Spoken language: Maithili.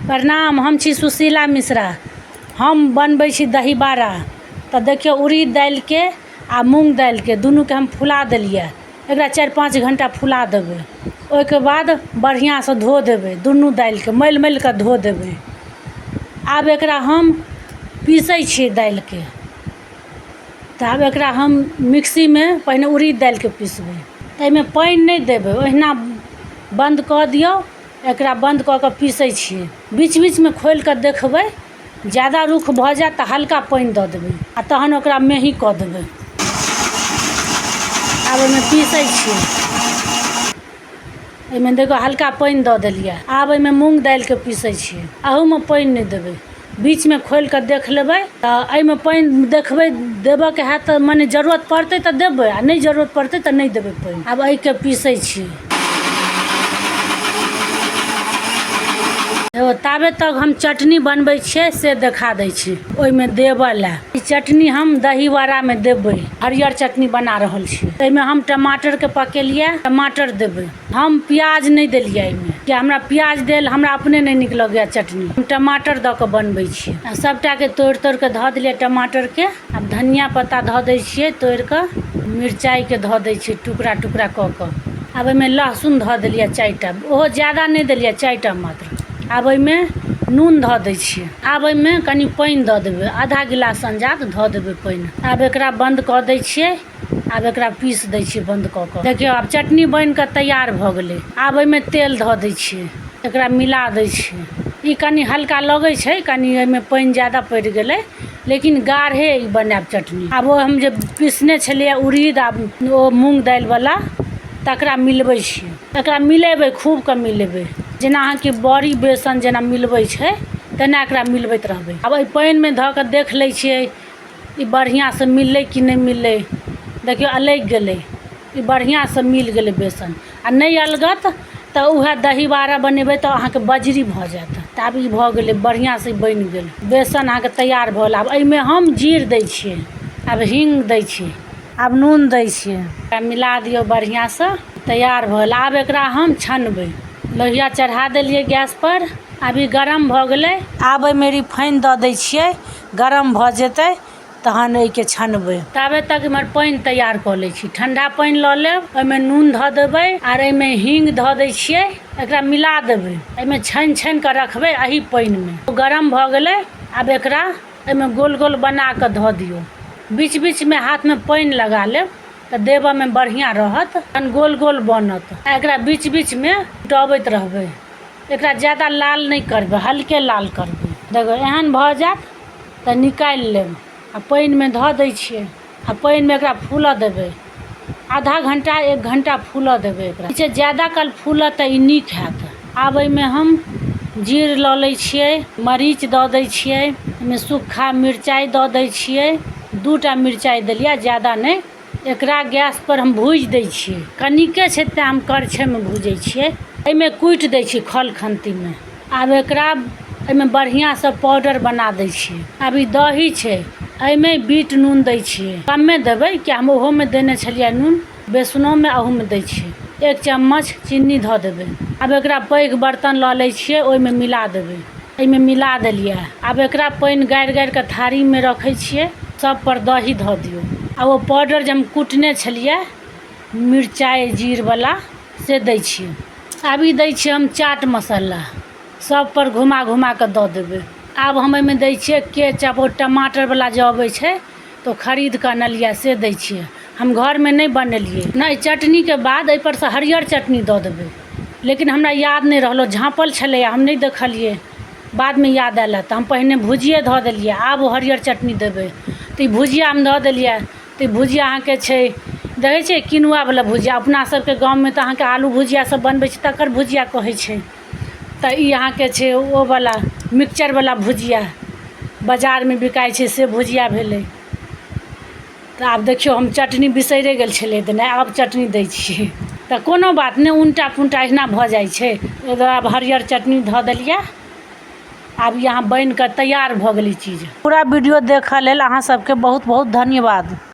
प्रणाम, हम छी सुशीला मिश्रा। हम बनबै छी दही बाड़ा। तऽ देखियौ, उड़ीद दालिके आ मूँग दालिके दुनूके हम फुला देलियै। एकरा 4-5 घण्टा फुला देबै। ओहिके बाद बढ़िआँसँ धो देबै, दुनू दालिके मलि मलि कऽ धो देबै। आब एकरा हम पीसै छियै दालिके। तऽ आब एकरा हम मिक्सीमे पहिने उड़ीद दालिके पिसबै। एहिमे पानि नहि देबै, ओहिना बन्द कऽ दियौ। एकरा बन्द कऽ कऽ पीसै छियै। बीच बीचमे खोलि कऽ देखबै, ज्यादा रुख भऽ जायत तऽ हल्का पानि दऽ देबै आ तहन ओकरा मेही कऽ देबै। आब ओहिमे पीसै छियै। एहिमे देखियौ, हल्का पानि दऽ देलियै। आब एहिमे मूँग दालिके पीसै छियै। अहूमे पानि नहि देबै, बीचमे खोलि कऽ देख लेबै। तऽ एहिमे पानि देखबै, देबऽके हैत तऽ मने जरूरत पड़तै तऽ देबै आ नहि जरूरत पड़तै तऽ नहि देबै पानि। आब एहिके पीसै छियै। ताबे तक हम चटनी बनबै छियै, से देखा दै छी। ओहिमे देबऽ लए ई चटनी हम दही बड़ामे देबै। हरियर चटनी बना रहल छी। एहिमे हम टमाटरके पकेलियै, टमाटर देबै। हम प्याज नहि देलियै एहिमे, किया हमरा प्याज देल हमरा अपने नहि नीक लगैए चटनी। हम टमाटर दऽ कऽ बनबै छियै आ सभटाके तोड़ि तोड़ि कऽ धऽ देलियै टमाटरके। आब धनिया पत्ता धऽ दै छियै तोड़ि कऽ, मिरचाइके धऽ दै छियै टुकड़ा टुकड़ा कऽ कऽ। आब एहिमे लहसुन धऽ देलियै 4टा, ओहो ज्यादा नहि देलियै, 4टा मात्र। आब एहिमे नून धऽ दै छियै। आब एहिमे कनि पानि दऽ देबै, आधा गिलास अंजाद धऽ देबै पानि। आब एकरा बन्द कऽ दै छियै। आब एकरा पीस दै छियै बन्द कऽ कऽ। देखियौ, आब चटनी बनि कऽ तैयार भऽ गेलै। आब एहिमे तेल धऽ दै छियै, एकरा मिला दै छियै। ई कनि हल्का लगै छै, कनि एहिमे पानि ज्यादा पड़ि गेलै, लेकिन गाढ़े ई बनायब चटनी। आब ओ हम जे पीसने छलियै उड़ीद आ ओ मूँग दालिवला, तकरा मिलबै छियै। एकरा मिलेबै, खूबके मिलेबै, जेना अहाँके बड़ी बेसन जेना मिलबै छै, तेना एकरा मिलबैत रहबै। आब एहि पानिमे धऽ कऽ देख लै छियै, ई बढ़िआँसँ मिललै कि नहि मिललै। देखियौ, अलगि गेलै। ई बढ़िआँसँ मिल गेलै बेसन। आ नहि अलगत तऽ उएह दही बाड़ा बनेबै तऽ अहाँके बजरी भऽ जायत। तऽ आब ई भऽ गेलै, बढ़िआँसँ बनि गेल बेसन, अहाँके तैयार भऽ गेल। आब एहिमे हम जीर दै छियै, आब हीङ्ग दै छियै, आब नून दै छियै। एकरा मिला दियौ बढ़िआँसँ। तैयार भऽ गेल। आब एकरा हम छनबै। लोहिया चढ़ा देलियै गैसपर। आब ई गरम भऽ गेलै। आब एहिमे रिफाइन दऽ दै छियै। गरम भऽ जेतै तहन एहिके छनबै। ताबे तक इम्हर पानि तैयार कऽ लै छी। ठण्डा पानि लऽ लेब, ओहिमे नून धऽ देबै आर एहिमे हीङ्ग धऽ दै छियै। एकरा मिला देबै, एहिमे छानि छानि कऽ रखबै एही पानिमे। गरम भऽ गेलै। आब एकरा एहिमे गोल गोल बना कऽ धऽ दियौ। बीच बीचमे हाथमे पानि लगा लेब तऽ देबऽमे बढ़िआँ रहत, तहन गोल गोल बनत। आ एकरा बीच बीचमे उल्टबैत रहबै। एकरा ज्यादा लाल नहि करबै, हल्के लाल करबै। देखियौ, एहन भऽ जायत तऽ निकालि लेब। आ पानिमे धऽ दै छियै आ पानिमे एकरा फूलऽ देबै। आधा घंटा, एक घंटा फूलऽ देबै एकरा। छै ज्यादा काल फूलत तऽ ई नीक हैत। आब एहिमे हम जीर लऽ लै छियै, मरीच दऽ दै छियै, एहिमे सूखा मिरचाइ दऽ दै छियै। 2टा मिरचाइ देलियै, ज्यादा नहि। एकरा गैसपर हम भूजि दै छियै। कनिके छै तेँ हम करछेमे भूजै छियै। एहिमे कुटि दै छियै खल खन्तीमे। आब एकरा एहिमे बढ़िआँसँ पाउडर बना दै छियै। आब ई दही छै, एहिमे बीट नून दै छियै। कमे देबै, किया हम ओहोमे देने छलियै नून, बेसनोमे, अहूमे दै छियै। 1 चम्मच चीनी धऽ देबै। आब एकरा पैघ बर्तन लऽ लै छियै, ओहिमे मिला देबै। एहिमे मिला देलियै। आब एकरा पानि गारि गारि कऽ थारीमे रखै छियै। सब पर दही धऽ दियौ आ ओ पाउडर जे हम कुटने छलियै मिरचाइ जीरवला, से दै छियै। आब ई दै छियै हम चाट मसाला, सब पर घुमा घुमा कऽ दऽ देबै। आब हम एहिमे दै छियै केचप, ओ टमाटरवला जे अबै छै तऽ ओ खरीद कऽ अनलियै, से दै छियै। हम घरमे नहि बनेलियै नहि। चटनीके बाद एहिपर सँ हरियर चटनी दऽ देबै, लेकिन हमरा याद नहि रहल। झाँपल छलैए, हम नहि देखलियै। बादमे याद आयल तऽ हम पहिने भुजिए धऽ देलियै। आब ओ हरियर चटनी देबै तऽ ई भुजिया हम धऽ देलियै। तऽ ई भुजिया अहाँके छै, देखै छियै, किनुआवला भुजिया। अपना सबके गाममे तऽ अहाँके आलू भुजिया सब बनबै छै, तकर भुजिया कहै छै। तऽ ई अहाँके छै ओवला मिक्सचरवला भुजिया, बाजारमे बिकाइ छै, से भुजिया भेलै। तऽ आब देखियौ, हम चटनी बिसैरे गेल छलियै देनाइ। आब चटनी दै छियै तऽ कोनो बात नहि, उनटा पुनटा अहिना भऽ जाइ छै। आब हरियर चटनी धऽ देलियै। आब यहाँ बनि कऽ तैयार भऽ गेल ई चीज। पूरा वीडियो देखऽ लेल अहाँ सबके बहुत बहुत धन्यवाद।